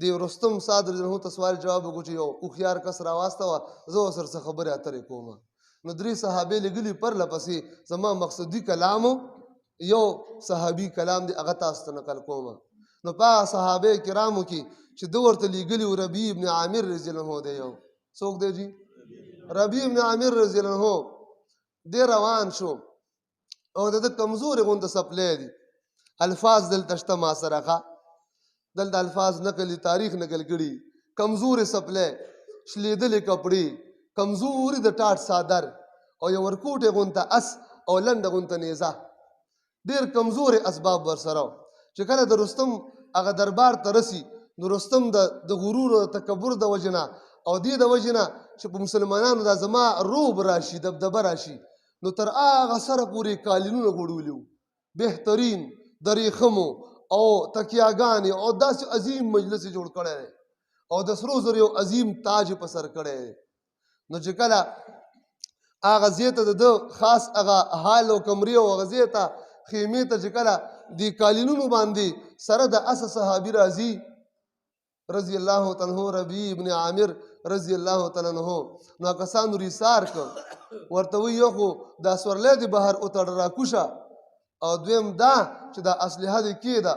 دی رستم سعد رضی الله ته سوال جواب وکړو چې یو هوښیار کس راواستوه، زه ورسره څه خبرې اترې کوم. نو درې صحابه لګلي پرله پسې. زما مقصدي کلام یو صحابي کلام دی، هغه تاسو ته نقل کوم. نو په صحابه کرامو کې چې د ورته لیږلي ربیع ابن عامر رضی الله عنه دی. یو څوک دی جی؟ ربیع ابن عامر رضی الله عنه دی روان شو او د کمزوري غوند سپلې دي. الفاظ دلته شته ما سره، ښه دلته الفاظ نقل تاریخ نقل کړي. کمزوري سپلې، شلیدلې کپړې، کمزوري د ټاټ څادر او یو ورکوټی غونته اس او لنډه غونته نیزه، ډېر کمزوري اسباب ورسره. چې کله د رستم هغه دربار ته رسي، نو رستم د غرور او تکبر د وجې نه او دې د وجې نه چې په مسلمانانو دا زما روب راشي، دبدبه راشي، نو تر هغه سره پورې قالینونه غوړولي وو، بهترین د ریښمو او تکیاګانې او داسې عظیم مجلس یې جوړ کړی دی او د سرو زرو یو عظیم تاج په سر کړی دی. نو چې کله هغه ځای ته د ده خاص هغه حال او کمرې او هغه ځای ته خیمې ته چې کله د قالینونو باندې سره د اس صحابي راځي رضی الله تعالی عنہ، ربیع ابن عامر رضی الله تعالی عنہ، نو کسانو ریسار ک ورته وی، یو خو دا سورلی دی بهر وتړه راکوشه، او دویم دا چې دا اسلحه دې کېده.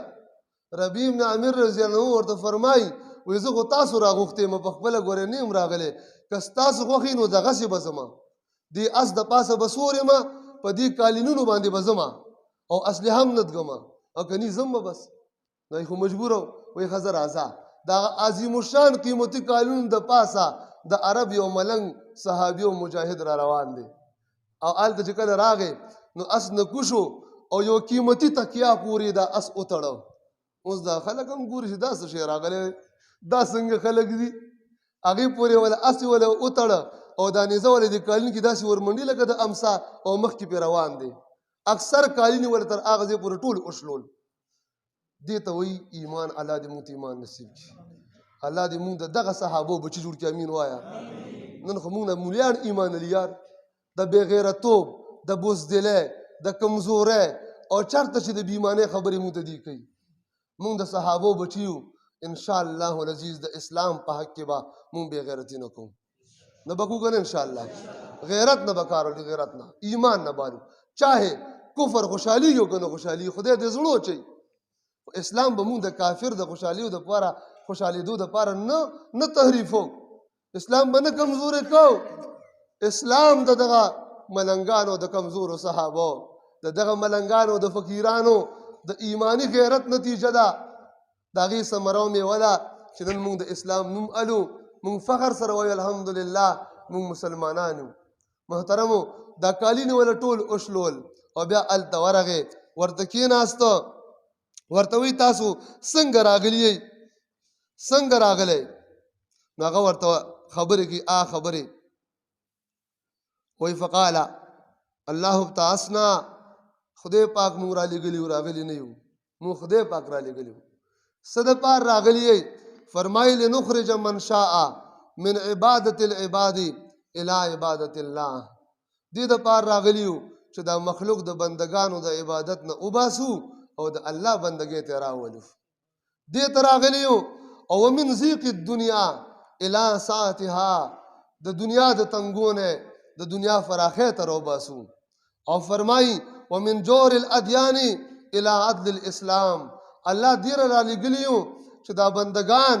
ربیع ابن عامر رضی الله عنه ورته فرمایي، وایي زه خو تاسو راغوښتې یم، په خپله ګورې نه یم راغلی. که ستاسو خوښ نو دغسې به ځم، دې اس د پاسه به سور یم، په دې قالینونو باندې به ځم او اسلحه هم نه ږدم، او که نی ځم به بس. نو خو مجبور وایي ښځه راځه. دا عظیم الشان قیمتي قالینونو د پاسه د عرب یو ملنګ صحابي او مجاهد را روان دی، او هلته چې کله راغی نو اس نه کوشو او یو قیمتي تکیا پورې دا اس وتړه. اوس دا خلک هم ګوري چې دا څه شی راغلی، دا څنګه خلک دي. هغې پورې وله اس یې وله وتړه او دا نیزه وله د قالین کې داسې ورمنډي لکه د امسا او مخکې پرې روان دی. اکثر قالین یې وله تر هغه ځای پورې ټول وشلول. دې ته وایي ایمان. الله دې موږ ته ایمان نصیب کړي، الله دې موږ د دغه صحابو بچي جوړ کړي. امین وایا. نن خو موږ نه مولیان ایمان لري یار، د بېغیرتوب، د بزدلۍ، د کمزورۍ او چرته چې د بېایمانۍ خبرې موږ ته دي کوي. موږ د صحابو بچي یو، ان شاء الله العزیز د اسلام په حق کې به موږ بېغیرتي نه کوو، نه به کوو که نه؟ ان شاء الله غیرت نه به کار ولي، غیرت نه، ایمان نه بالو. چاهے کفر خوشحالي یو که نه خوشحالي، خدای دې زړه وچوي. اسلام به موږ د کافر د خوشحالیو دپاره خوشحالېدو دپاره نه نه تحریفو، اسلام به نه کمزوری کو. اسلام د دغه ملنګانو، د کمزورو صحابو، د دغه ملنګانو، د فقیرانو د ایمانی غیرت نتیجه ده، د هغې ثمره او میوه ده چې نن موږ د اسلام نوم الو، موږ فخر سره وایو الحمدلله موږ مسلمانان یو. محترمو، دا کالي نیوله ټول وشلول او بیا هلته ورغی، ورته کېناسته، ورته وایي تاسو څنګه راغلي یئ، څنګه راغلی؟ نو هغه ورته خبرې کوي، آ خبرې وایي، فقال الله ابتعثنا، خدای پاک مونږ را لېږلي یو، راغلي نه یو مونږ، خدای پاک را لېږلي یو. څه دپاره راغلي یئ؟ فرمایي لنخرج من شاء من عبادت العباد الى عبادت الله. دې دپاره راغلي یو چې دا مخلوق د بندګانو د عبادت نه وباسو او د الله بندګۍ ته راولو، دې ته راغلي یو. او ومن ضیق الدنیا الی ساعتها، د دنیا د تنګو نه د دنیا فراخۍ ته راوباسو. او فرمایي ومن جور الادیان الى عدل الاسلام. الله دې را لېږلي یو چې دا بندګان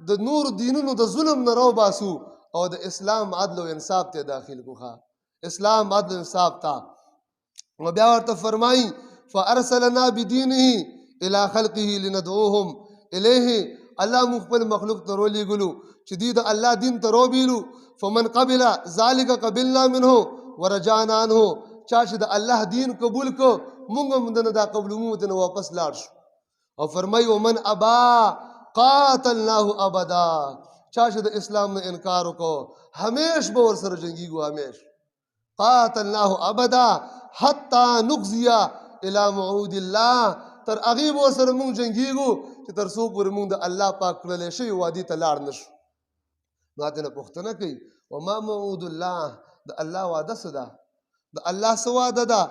د نور دینونو د ظلم نه راوباسو او د اسلام عدل او انصاف ته داخل کوخه، اسلام عدل او انصاف ته. او بیا ورته فرمایي فارسلنا بدینه الى خلقه لندعوهم الیه. الله موږ خپل مخلوق ته رولېږلو چې دوی د الله دین ته روبیلو. فمن قبل ذلك قبلنا منه ورجعنا عنه. چا چې د الله دین قبول کو، موږ هم دنه دا قبول، موږ دنه واپس لاړ شو. او فرمایي ومن ابا قاتلناه ابدا. چا چې د اسلام نه انکار وکړو، همیش به ورسره جنګیږو، همیش قاتلناه ابدا حتی نقضی الى موعود الله. تر هغې به ورسره موږ جنګیږو چې تر څو پورې موږ د الله پاک کړلی شوي وعدې ته لاړ نه شو. نو هغه نه پوښتنه کوي وما موعود الله، د الله وعده څه ده، د الله څه وعده ده؟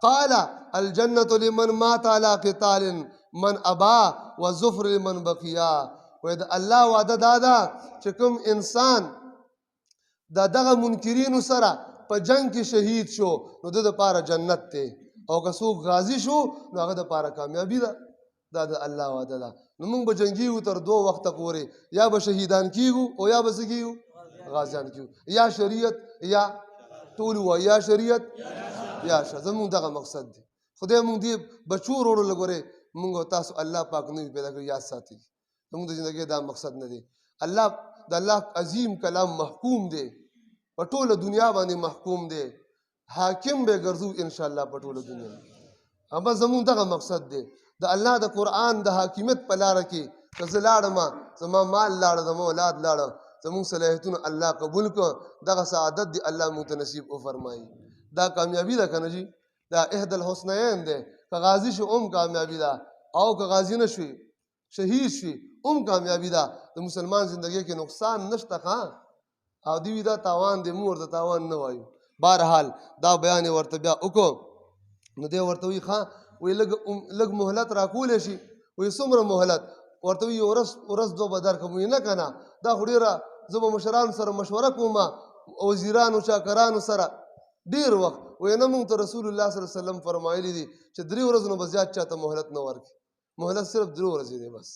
قال الجنة لمن مات على قتال من ابا وزفر لمن بقيا. وای د الله وعده دا ده چې کوم انسان د دغه منکرینو سره په جنگ کې شهید شو نو د لپاره جنت دی، او که څوک غازی شو نو هغه د لپاره کامیابی ده. دا د الله وعده ده. نو موږ به جنګیږو تر دوه وخته پورې، یا به شهیدان کیږو او یا به څه کیږو؟ غازیان کیږو. یا شریعت یا ټول وایي، یا شریعت یا شه. زموږ دغه مقصد دی. خدای موږ دې بچو وروړو لګورې موږ او تاسو الله پاک نه پیدا کړو، یاد ساتي. زموږ د زندګۍ دا مقصد نه دی. الله د الله عظیم کلام محکوم دی، په ټوله دنیا باندې محکوم دی، حاکم به ګرځو ان شاء الله په ټوله دنیا. اما زموږ دغه مقصد دی د الله د قرآن د حاکمیت په لاره کې که زه لاړم، زما مال لاړ، زما اولاد لاړ، زموږ صلاحیتونه الله قبول کړ، دغه سعادت دی الله موږ ته نصیب وفرمایي. دا کامیابي ده که نه جي؟ دا احد الحسنین دی. که غازي شو هم کامیابي ده، او که غازي نه شوي شهید شوي هم کامیابي ده. د مسلمان زندګۍ کې نقصان نشته. ښه او دی دا تاوان دی، موږ ورته تاوان نه وایو. بهرحال دا بیان یې ورته بیا وکړو. نو دی ورته وایي ښه، وایي لږ مهلت راکولی شي؟ وایي څومره مهلت؟ ورته وایي ورځ ورځ دوه به درکړم. وایي نه که نه، دا خو ډېره زه به مشرانو سره مشوره کوم، وزیرانو چاکرانو سره ډېر وخت. وایي نه، موږ ته رسول الله صلی الله علیه وسلم فرمایلی دي چې درې ورځو نه به زیات چاته مهلت نه ورکړي. مهلت صرف درې ورځې دی بس.